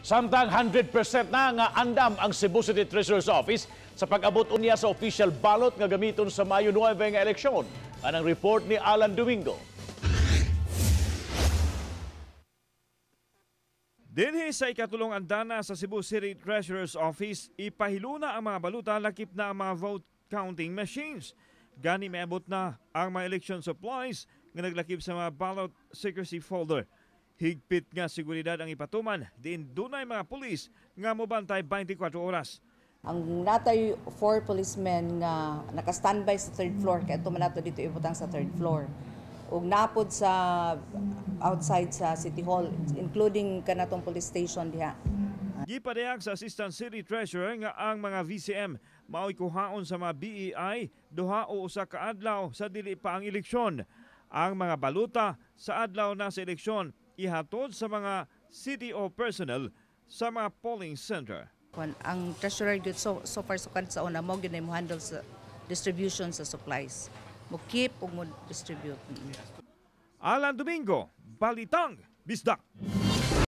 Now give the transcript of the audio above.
Samtang 100% na nga andam ang Cebu City Treasurer's Office sa pag-abot unya sa official ballot nga gamiton sa Mayo 9 nga eleksyon. Anang report ni Alan Domingo. Dinhi sa ikatulong andana sa Cebu City Treasurer's Office, ipahiluna ang mga baluta lakip na ang mga vote counting machines. Gani maabot na ang mga election supplies nga naglakip sa mga ballot secrecy folder. Higpit nga seguridad ang ipatuman, diin dunay mga pulis nga mobantay 24 oras. Ang natay four policemen nga naka-standby sa third floor, kay ato man nato dito ibutang sa third floor. Ug napod sa outside sa City Hall, including kanatong police station diha. Gipadayag sa Assistant City Treasurer nga ang mga VCM mao'y kuhaon sa mga BEI duha o usa ka adlaw sa dili pa ang eleksyon. Ang mga baluta sa adlaw na sa eleksyon ihatod sa mga CTO personnel sa mga polling center. Kwan, ang treasurer gyud so far sukad sa una mo gyud mo handle sa distribution sa supplies. Mo keep ug mo distribute. Alan Domingo, Balitang Bisdak.